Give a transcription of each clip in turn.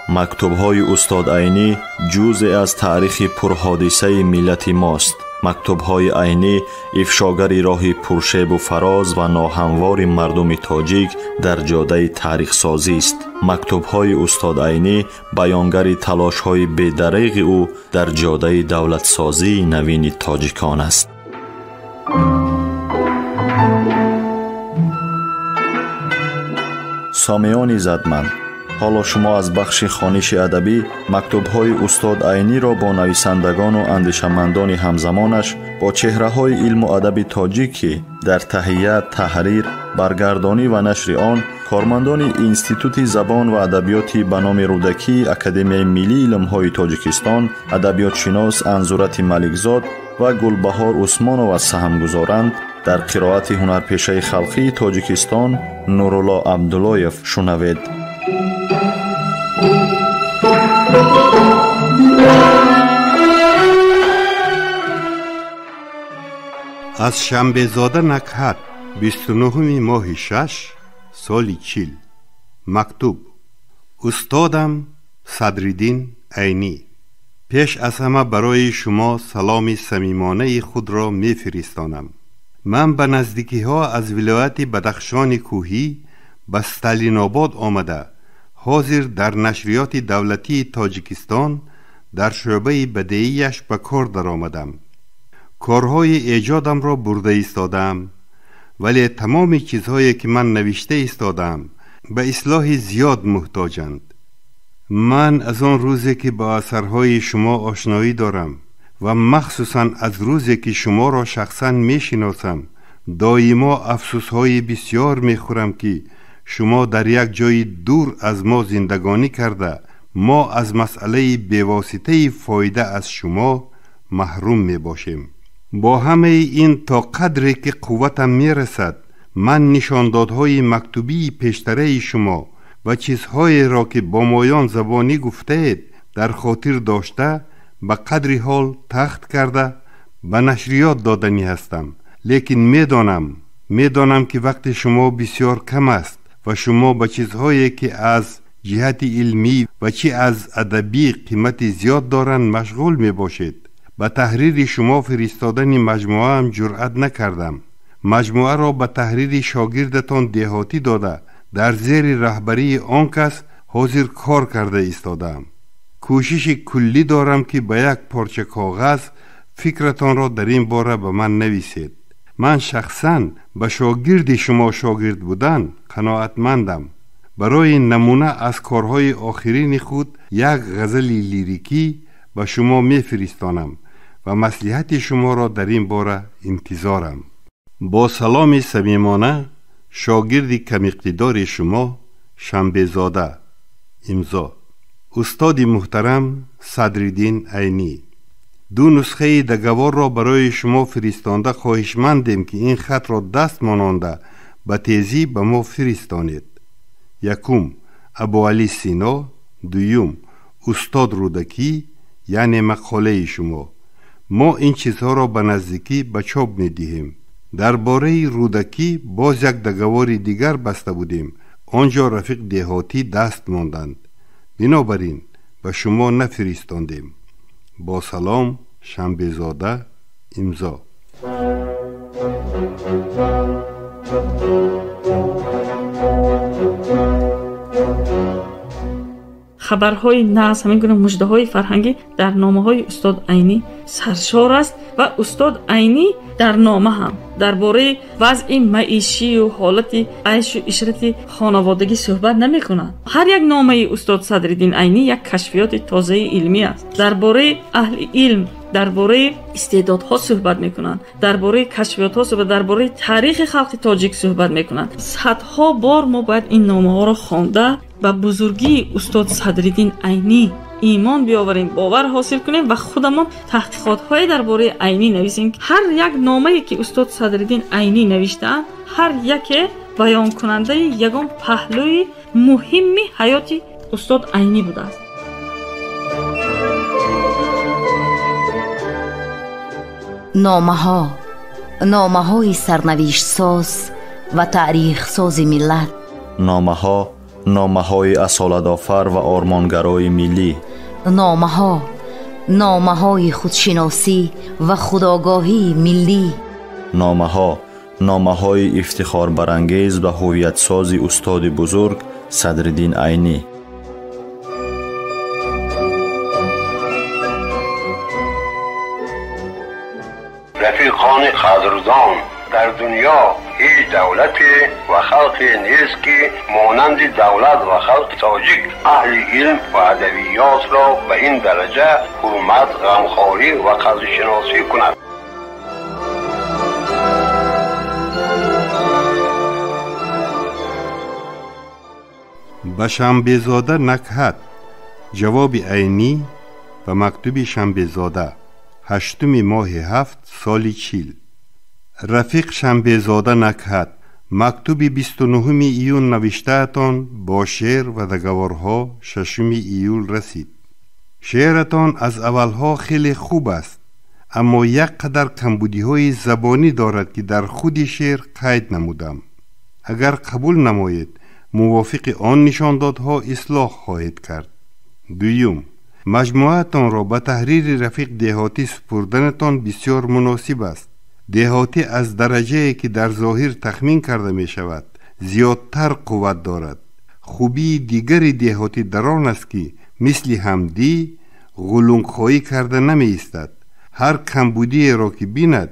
Мактубҳои устод Айнӣ ҷузъе аз таърихи пурҳодисаи миллати мост. Мактубҳои Айнӣ ифшогари роҳи пуршебу фароз ва ноҳамвори мардуми тоҷик дар ҷодаи таърихсозист. Мактубҳои устод Айнӣ баёнгари талошҳои бедареғи ӯ дар ҷодаи давлатсозии навини тоҷикон аст. Сомиёни задманд, ҳоло шумо аз бахши хониши адабӣ мактубҳои устод Айниро бо нависандагону андешамандони ҳамзамонаш, бо чеҳраҳои илму адаби тоҷик, ки дар таҳия, таҳрир, баргардонӣ ва нашри он кормандони Институти забон ва адабиёти ба номи Рӯдакии Академияи миллии илмҳои Тоҷикистон, адабиётшинос Анзурати Маликзод ва Гулбаҳор Усмонова саҳм гузоранд, дар қироати ҳунарпешаи халқии Тоҷикистон Нурулло Абдуллоев шунавед. Аз Шанбезода Накҳат, 29 моҳи 6, соли 40. Мактуб. Устодам Садриддин Айнӣ, пеш аз ҳама барои шумо саломи самимонаи худро мефиристонам. Ман ба наздикиҳо аз вилояти Бадахшони кӯҳӣ ба Сталинобод омада, ҳозир дар нашриёти давлатии Тоҷикистон дар шӯъбаи бадеияш ба кор даромадам. Корҳои эҷодамро бурда истодаам, вале тамоми чизҳое ки ман навишта истодаам ба ислоҳи зиёд муҳтоҷанд. Ман аз он рӯзе ки бо асарҳои шумо ошноӣ дорам ва махсусан аз рӯзе ки шуморо шахсан мешиносам, доимо афсусҳои бисёр мехӯрам ки шумо дар як ҷои дур аз мо зиндагонӣ карда, мо аз масъалаи бевоситаи фоида аз шумо маҳрум мебошем. Бо ҳамаи ин то қадре ки қувватам мерасад, ман нишондодҳои мактубии пештараи шумо ва чизҳоеро ки бо моён забонӣ гуфтаед дар хотир дошта, ба қадри ҳол тахт карда ба нашриёт доданӣ ҳастам. Лекин медонам ки вақти шумо бисёр кам аст ва шумо ба чизҳое ки аз ҷиҳати илмӣ ва чӣ аз адабӣ қимати зиёд доранд машғул мебошед. Ба таҳрири шумо фиристодани маҷмӯаам ҷуръат накардам. Маҷмӯаро ба таҳрири шогирдатон деҳотӣ дода, дар зери раҳбарии он кас ҳозир кор карда истодаам. Кӯшиши куллӣ дорам ки ба як порча коғаз фикратонро дар ин бора ба ман нависед. Ман шахсан ба шогирди шумо шогирд будан қаноатмандам. Барои намуна аз корҳои охирини худ як ғазали лирикӣ ба шумо мефиристонам ва маслиҳати шуморо дар ин бора интизорам. Бо саломи самимона, шогирди камиқтидори шумо Шанбезода. Имзо. Устоди муҳтарам Садриддин Айнӣ, ду нусхаи договорро барои шумо фиристонда хоҳишмандем ки ин хатро даст мононда ба тезӣ ба мо фиристонед. Якум, Абуалӣ Сино. Дуюм, устод Рӯдакӣ, яъне мақолаи шумо. Мо ин чизҳоро ба наздикӣ ба чоп медиҳем. Дар бораи Рӯдакӣ боз як договори дигар баста будем. Он ҷо рафиқ деҳотӣ даст монданд. Бинобар ин ба шумо нафиристондем. Бо салом, Шанбезода. Имзо. Хабарҳои нағз, ҳамин гуна муждаҳои фарҳангӣ дар номаҳои устод Айнӣ саршор аст ва устод Айнӣ дар нома ҳам дар бораи вазъи маишию ҳолати айшу ишрати хонаводагӣ суҳбат намекунад. Ҳар як номаи устод Садриддин Айнӣ як кашфиёти тозаи илмӣ аст. Дар бораи аҳли илм, дар бораи истеъдодҳо суҳбат мекунанд, дар бораи кашфиётҳо суҳбат, дар бораи таърихи халқи тоҷик суҳбат мекунанд. Садҳо бор мо бояд ин номаҳоро хонда ба бузургии устод Садриддин Айнӣ имон биёварем, бовар ҳосил кунем ва худамон таҳқиқотҳое дар бораи Айнӣ нависем. Ҳар як номае ки устод Садриддин Айнӣ навиштаанд, ҳар яке баёнкунандаи ягон паҳлӯи муҳимми ҳаёти устод Айнӣ будааст. Номаҳо, номаҳои сарнавиштсоз ва таърихсози миллат. Номаҳо, Номаҳои асолатофар ва ормонгарои миллӣ. Номаҳо, номаҳои худшиносӣ ва худогоҳии миллӣ. Номаҳо, номаҳои ифтихорбарангез ва ҳувиятсози устоди бузург Садриддин Айнӣ. Рафиқони қадрдон, дар дунё ҳеҷ давлате ва халқе нест, ки монанди давлат ва халқи тоҷик аҳли илм ва адабиётро ба ин дараҷа ҳурмат, ғамхорӣ ва қадршиносӣ кунад. Ба Шанбезода Накҳат ҷавоби Айнӣ ба мактуби Шанбезода 8 моҳи 7 соли 40. Рафиқ Шанбезода Накҳат, мактуби 29 июн навиштаатон бо шеър ва договорҳо 6 июл расид. Шеъратон аз аввалҳо хеле хуб аст, аммо як қадар камбудиҳои забонӣ дорад, ки дар худи шеър қайд намудам. Агар қабул намоед, мувофиқи он нишондодҳо ислоҳ хоҳед кард. Дуюм, маҷмӯаатонро ба таҳрири рафиқ Деҳотӣ супурданатон бисёр муносиб аст. Деҳотӣ аз дараҷае, ки дар зоҳир тахмин карда мешавад, зиёдтар қувват дорад. Хубии дигари Деҳотӣ дар он аст, ки мисли Ҳамдӣ ғулунгхоҳӣ карда намеистад. Ҳар камбудиеро ки бинад,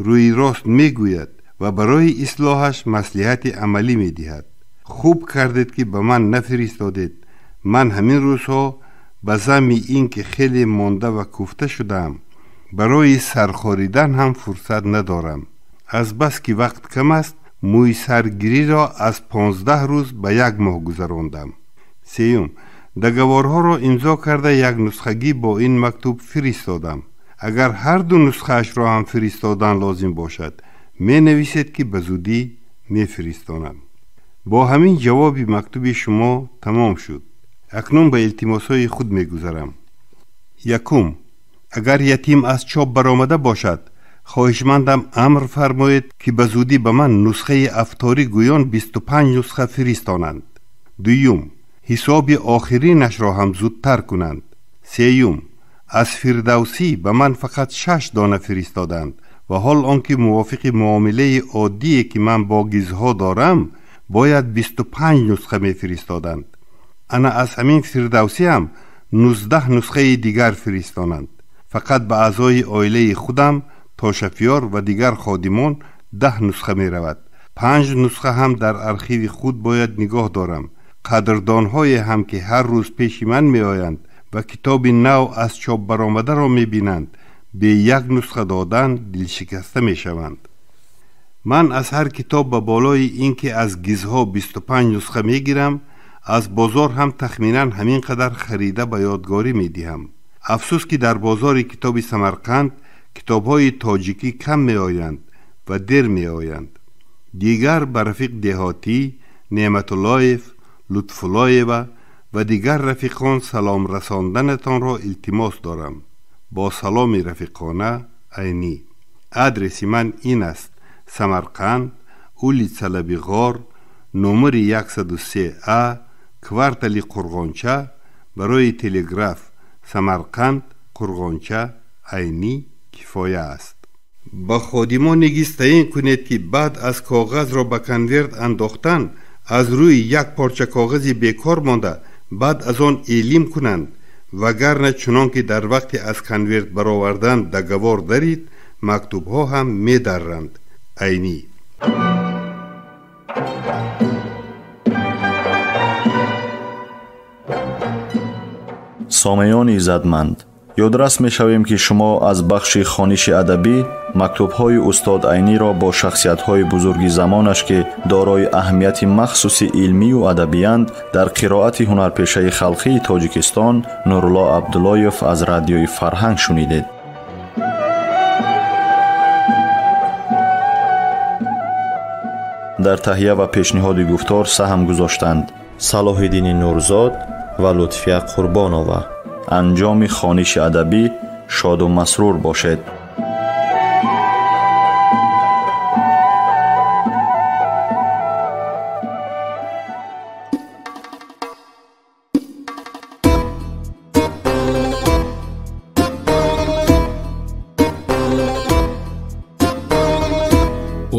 рӯи рост мегӯяд ва барои ислоҳаш маслиҳати амалӣ медиҳад. Хуб кардед, ки ба ман нафиристодед. Ман ҳамин рӯзҳо ба замми ин ки хеле монда ва куфта шудаам, барои сархоридан ҳам фурсат надорам. Азбаски вақт кам аст, мӯйсаргириро аз 15 рӯз ба як моҳ гузарондам. Сеюм, договорҳоро имзо карда як нусхагӣ бо ин мактуб фиристодам. Агар ҳар ду нусхаашро ҳам фиристодан лозим бошад, менависед, ки ба зудӣ мефиристонам. Бо ҳамин ҷавоби мактуби шумо тамом шуд. Акнун ба илтимосҳои худ мегузарам. Якум, агар ятим аз чоп баромада бошад, хоҳишмандам амр фармоед, ки ба зудӣ ба ман нусхаи афторӣ гӯён 25 нусха фиристонанд. Дуюм, ҳисоби охиринашро ҳам зудтар кунанд. Сеюм, аз Фирдавсӣ ба ман фақат 6 дона фиристоданд ва ҳол он ки мувофиқи муомилаи оддие, ки ман бо гизҳо дорам, бояд 25 нусха мефиристоданд. Ана аз ҳамин Фирдавсӣ ҳам 19 нусхаи дигар фиристонанд. Фақат ба аъзои оилаи худам, Тошафиёр ва дигар ходимон 10 нусха меравад. 5 нусха ҳам дар архиви худ бояд нигоҳ дорам. Қадрдонҳое ҳам, ки ҳар рӯз пеши ман меоянд ва китоби нав аз чоп баромадаро мебинанд, бе як нусха додан дилшикаста мешаванд. Ман аз ҳар китоб ба болои ин ки аз гизҳо 25 нусха мегирам, аз бозор ҳам тахминан ҳамин қадар харида ба ёдгорӣ медиҳам. Афсӯс, ки дар бозори китоби Самарқанд китобҳои тоҷикӣ кам меоянд ва дер меоянд. Дигар ба рафиқ Деҳотӣ, Неъматуллоев, Лутфуллоева ва дигар рафиқон салом расонданатонро илтимос дорам. Бо саломи рафиқона, Айнӣ. Адреси ман ин аст: Самарқанд, улица Лабиғор, номери 103А, квартали Қурғонча. Барои телеграф Самарқанд, Қурғонча, Айнӣ кифоя аст. Ба ходимон нигиз таъин кунед, ки баъд аз коғазро ба конверт андохтан аз рӯи як порча коғази бекор монда, баъд аз он элим кунанд, вагарна чунон ки дар вақти аз конверт баровардан договор дарид, мактубҳо ҳам медарранд. Айнӣ. Сомеёни иззатманд, ёдрас мешавем, ки шумо аз бахши хониши адабӣ мактубҳои устод Айниро бо шахсиятҳои бузурги замонаш, ки дорои аҳамияти махсуси илмию адабиянд, дар қироати ҳунарпешаи халқии Тоҷикистон Нурулло Абдуллоев аз радиои Фарҳанг шунидед. Дар таҳия ва пешниҳоди гуфтор саҳм гузоштанд Салоҳиддини Нурзод ва Лутфия Қурбонова. Анҷоми хониши адабӣ шоду масрур бошед.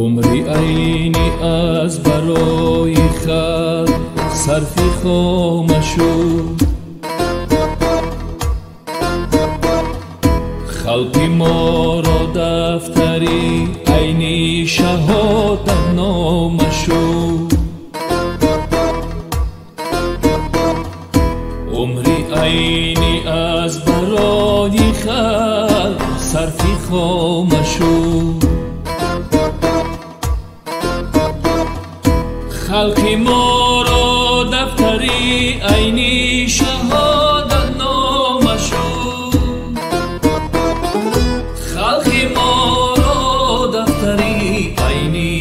Умри Айнӣ аз барои халқ сарфи хома шуд. Халқи моро дафтари Айнӣ шаҳодатнома шуд. Умри Айнӣ аз барои халқ сарфи хома шуд. Халқи моро дафтари Айнӣ шаҳодатнома шуд. Халқи моро дафтари Айнӣ